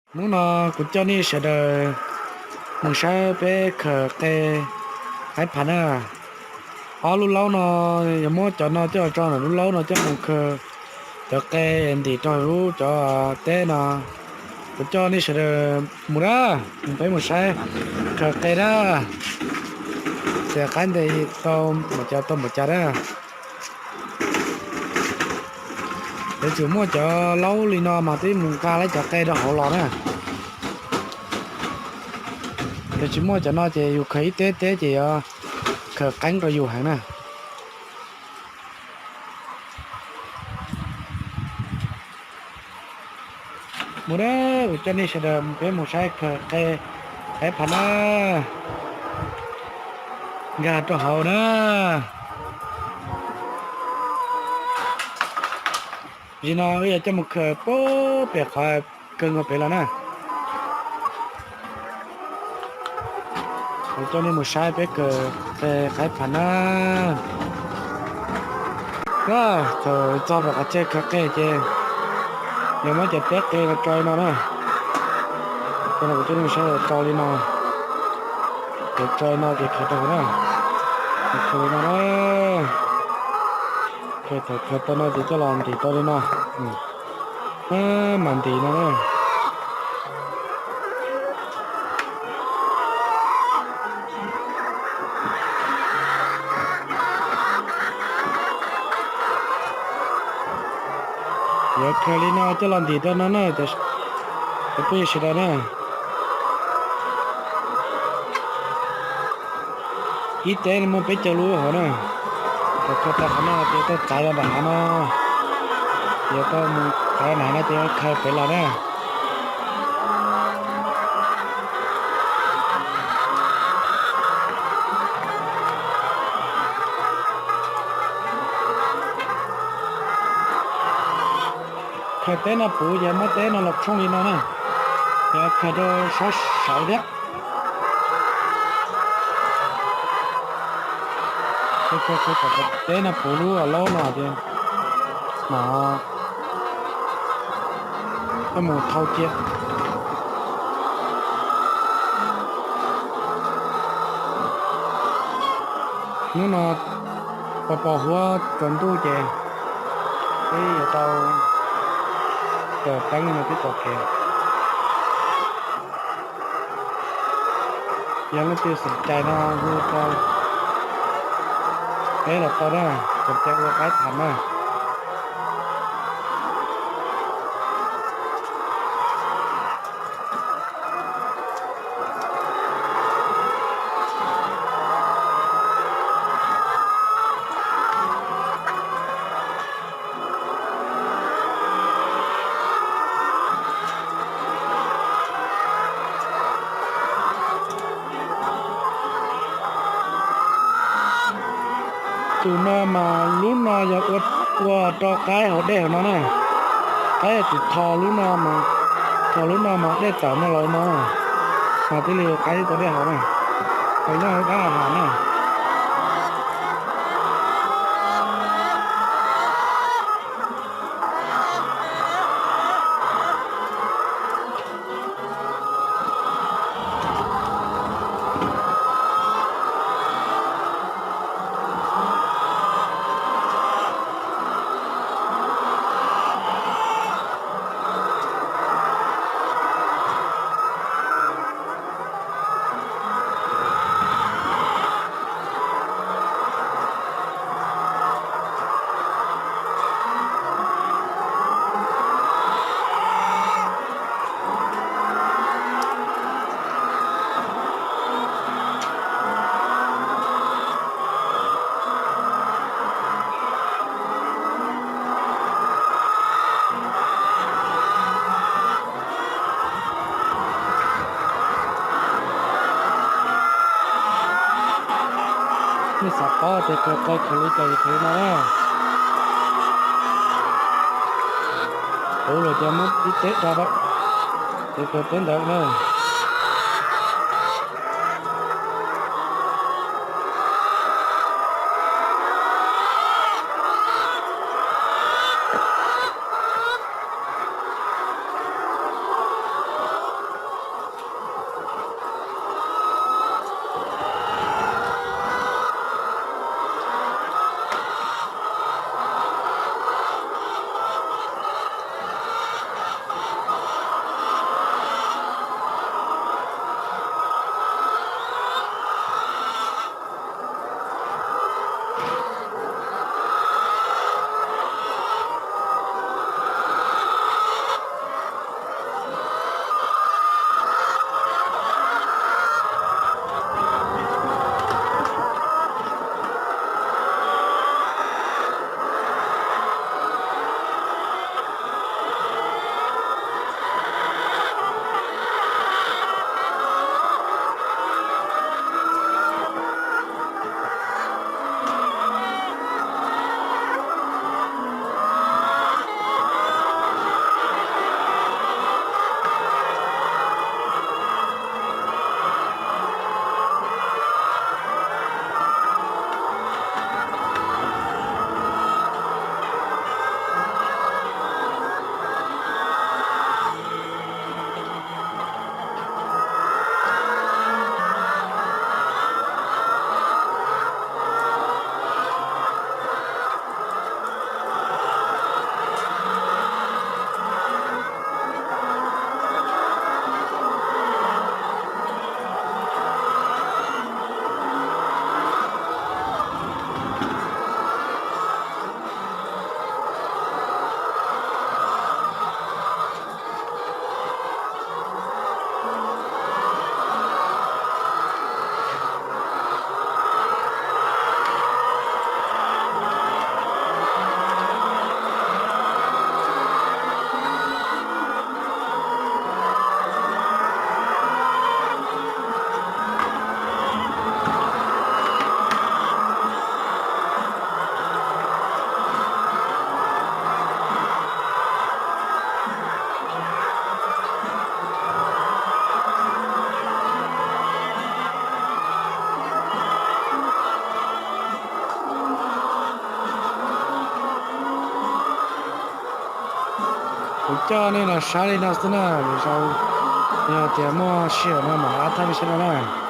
Hnub no kuv coj nej sawv daws mus saib peb khaws qe qaib phas na. Ob lub laub no, yog muab cov no coj los tso ntawm lub laub no coj mus khaws cov qe ntim rau lub cov teb no. Kuv coj nej sawv daws mus na, peb mus saib khaws qe na, tias qaib ntes tau npaum cas tau npaum cas na. Yuav tsum muaj cov laub li no mas twb mus nqa lawv cov qe rau hauv los na. Yog tsis muaj cov no ces yus khaws ib teb teb ces yuav khaws qeeb rau yus heev na. Mus na, kuv coj nej sawv daws peb mus saib khaws qe qaib phas na, nkag rau hauv na. Zim no wb yuav coj mus khaws puag pem qhov kawg nkaus pem los na. Kuv coj nej mus saib peb khaws qe qaib phas na. Thaum txog pem qhov chaw khaws qe ces yog muab cov teb qe los tso li no na. Kuv coj nej mus saib tso li no. Ces tso li no ces khaws rau hauv na. Khaws li no na. Khaws thaum khaws tau no ces coj los ntim tau li no. Mam ntim no na. Yuav khaws li no coj los ntim rau no na, cov phooj ywg sawv daws na. Ib teb no muaj peb caug lub hauv na. Thaum khaws tau qhov no ces tau txav los nram hav no. Ces tau mus txav nram hav no ces khaws pem los na. Khaws teb no puv ces muab teb no los tshooj li no na. Ces khaws rau sab saud thiab. Khaws kom teb no puv lub laub no ces mam mus thau cia. Hnub no pos pos huab tsaus ntuj ces peb yuav tau khaws teeb no peb tom kev. Yog leej twg xom cai no hu rau peb los tau na, xom cai ua qaib tham na. Tus no mas lub no yog ua rau qaib haus dej hauv no na. Qaib yog tus tho lub no mas, tho lub no mas dej tawm no los no, mas thiaj li qaib tau dej haus na. Tau nyob hauv dab hav na. Nej xav paub tias khaws qe khaws li cas ces khaws li no na. Puv lawm ces muab ib teb rau, ces khaws teb ntawd na. Kuv coj nej los saib li no xwb na, lwm zaus yog tias muaj sij hawm no mam rov qab thaij peb saib dua na.